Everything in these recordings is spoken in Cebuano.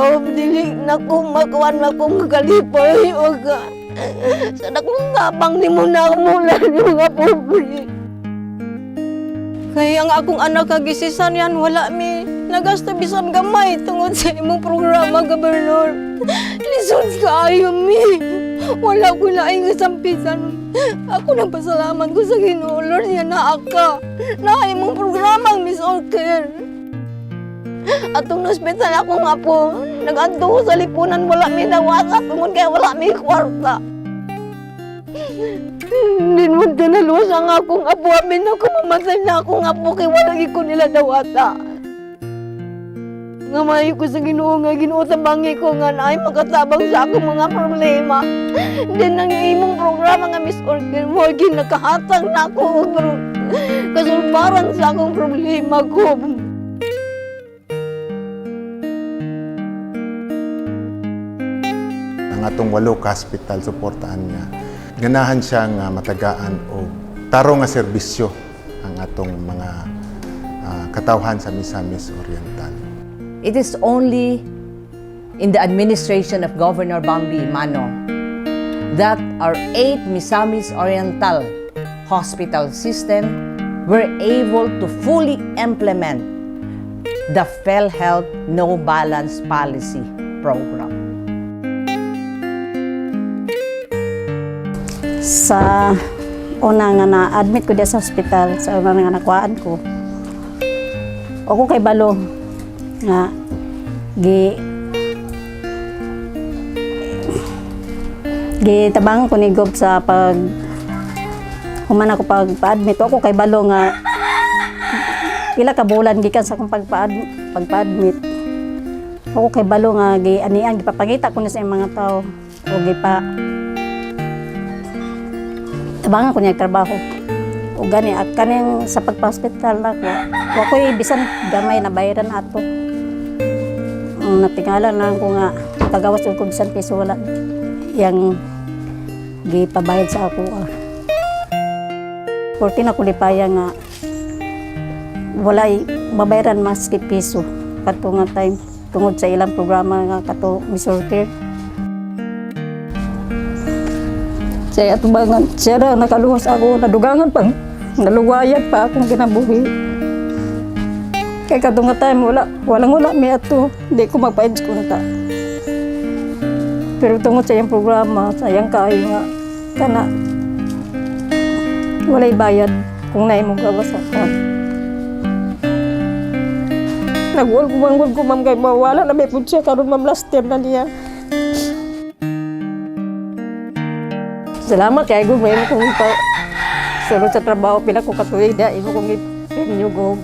Gob, dili na ko makuan na kong kalipay o ka. Sa dakong tabang ni mo na mula ni mga pobre. Kaya ang akong anak kagisisan yan, wala mi. Nagasta bisan gamay tungod sa imong programa, Gobernador. Lisod kaayo mi. Wala ko laing kasampitan. Ako nang pasalamat ko sa Ginoo, Lord, nga naa ka. Naa imong programa, Miss Orker. Atong ospital ako nga po, nag-adto ko sa lipunan, wala mi dawata tungod kay wala mi kwarta. Hindi mo tinaluwas ang akong apo, amin ako mamatay na akong apo kay wala ko nila dawata. Nga maayo ko sa Ginoo nga Ginoo tabangi ko nga naay makatabang sa akong mga problema. Din ang imong programa nga Miss Orchid mo nakahatag na ako og kasulbaran sa akong problema ko. Ang atong walo ka hospital suportahan niya. Ganahan siya nga matagaan og tarong nga serbisyo ang atong mga katawhan sa Misamis Oriental. It is only in the administration of Governor Bambi Emano that our 8 Misamis Oriental hospital system were able to fully implement the PhilHealth No Balance Policy program. Sa una nga na-admit ko diya sa hospital, sa una nga nakuhaan ko, ako kay balo nga gi tabangan ko ni Gob sa pag human ako pag pa-admit. Ako kay balo nga pila ka bulan gikan sa akong pagpa-admit. Ako kay balo nga gi anian gipapangita ko ni sa mga tao o gipa tabangan ko niya trabaho. O gani at kaning sa pagpa-hospital na ko, wa ko'y bisan gamay na bayaran ato. Ang natingala lang ko nga kagawas ko bisan piso wala yang gipabayad sa ako. Purti na ko lipaya nga walay mabayaran maski piso kato nga time tungod sa ilang programa nga kato Miss Orchid. Siya atubangan, siya ra nakaluwas ako, nadugangan pa, naluwayan pa akong kinabuhi. Kay kato nga time, wala, walang wala mi ato, hindi ko magpa-AIDS ko na ta. Pero tungod sa iyang programa, sa iyang kaayo nga, kana, walay bayad kung naay mong gawas ako. Nagwal ko manggod ko ma'am kay mawala na may pud siya karon ma'am, last term na niya. Salamat kay Gob, may kong pa sulod sa trabaho pila ko katuig da imo kong ipinyugog.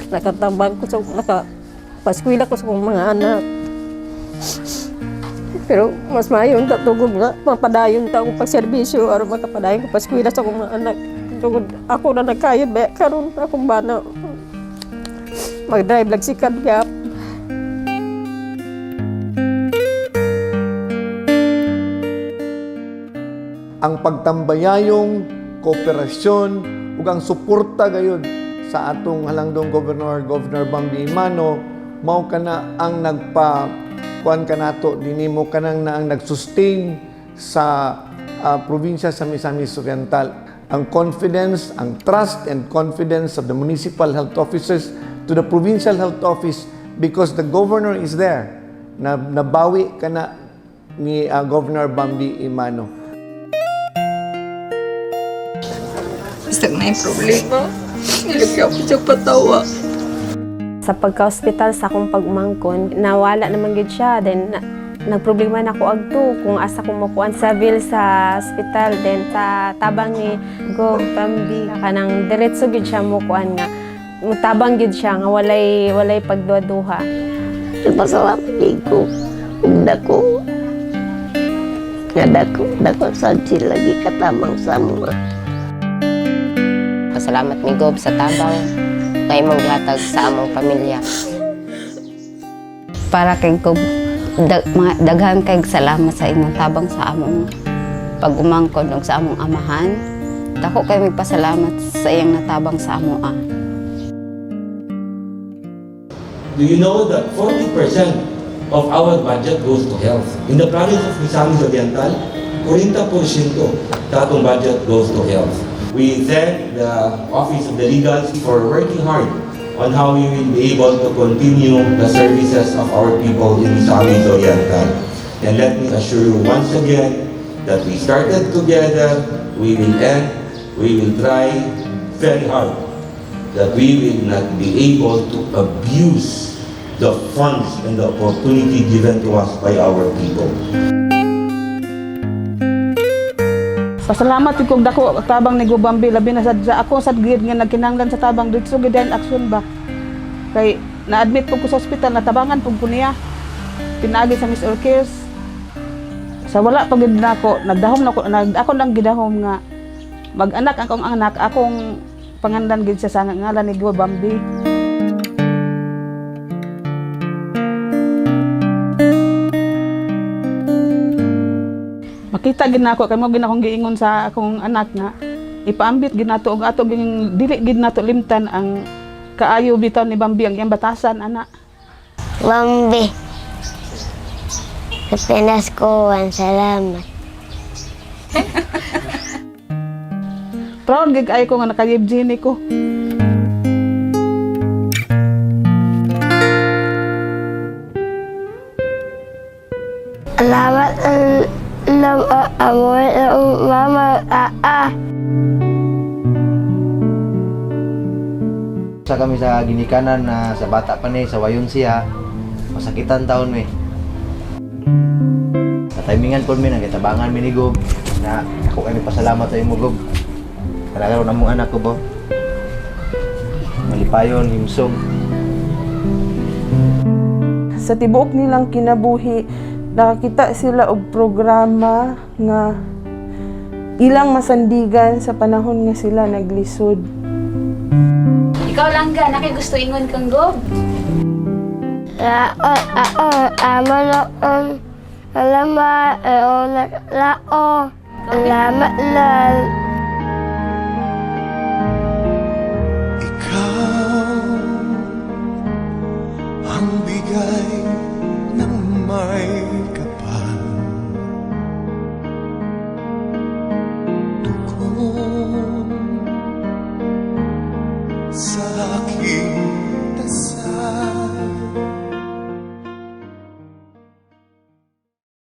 Nakatabang ko sa naka paskwela ko sa kong mga anak. Pero mas maayo ta tugod nga mapadayon ta akong pagserbisyo aron makapadayon ko paskwela sa akong mga anak. Tugod ako na nagkayod ba karon akong bana mag-drive lang si Kadyap. Ang pagtambayayong kooperasyon ug ang suporta gayud sa atong halangdong gobernador, Governor Bambi Emano, mao kana ang nagpa kuan kanato dinhi mo kanang na ang nagsustain sa probinsya sa Misamis Oriental. Ang confidence, ang trust and confidence of the municipal health officers to the provincial health office because the governor is there. Na nabawi kana ni Governor Bambi Emano. Bisag na yung problema. Nilagyan ko siya patawa. Sa pagka-hospital sa akong pagmangkon, nawala naman gid siya. Then, nagproblema na ko agto kung asa ko makuan sa bill sa hospital. Then, sa tabang ni Gob Bambi, kanang diretso gid siya mo kuan nga. Mutabang gid siya nga walay pagduha-duha. Pasalamat ko. Ug dako. Nga dako, dako sad sila gikatamang sa mga. Pasalamat ni Gob sa tabang nga imong gihatag sa among pamilya. Para kay Gob, mga daghan kay salamat sa imong tabang sa among pag-umangkon ug sa among amahan. Dako kay magpasalamat sa iyang natabang sa amoa. Do you know that 40% of our budget goes to health? In the province of Misamis Oriental, 40% sa atong budget goes to health. We thank the Office of the Legals for working hard on how we will be able to continue the services of our people in Misamis Oriental. And let me assure you once again that we started together, we will end, we will try very hard that we will not be able to abuse the funds and the opportunity given to us by our people. Pasalamat jud kog dako tabang ni Gob Bambi, labi na sad sa ako sad gid nga nagkinahanglan sa tabang didto gid action ba. Kay na-admit pud ko sa ospital, natabangan pud ko niya. Pinaagi sa Miss Orchids. Sa wala pa gid nako, nagdahom na ko, ako lang gidahom nga mag-anak ang akong anak, akong pangandan gid siya sa ngalan ni Gob Bambi. Makita gid nako kay mo gid akong giingon sa akong anak nga ipaambit gid nato og ato ging dili gid nato limtan ang kaayo bitaw ni Bambi, ang iyang batasan ana. Bambi. Sa pinaskuhan, salamat. Proud gid kaayo ko nga naka-Yevgeny ko. Salamat ang amor ng mama, aa. Sa kami sa ginikanan na sa bata pa ni, sa wayon siya, masakitan taon mi. Sa timingan po mi, nagitabangan mi ni Gob, na ako kami pasalamat sa imo, Gob. Talaga ron among anak ko ba? Malipayon, himsog. Sa tibuok nilang kinabuhi, nakakita sila og programa nga ilang masandigan sa panahon nga sila naglisod. Ikaw lang ga, nakay gusto ingon kang Gob. Lao, ao, amo noon. Salamat, lao, lao. Salamat, lal.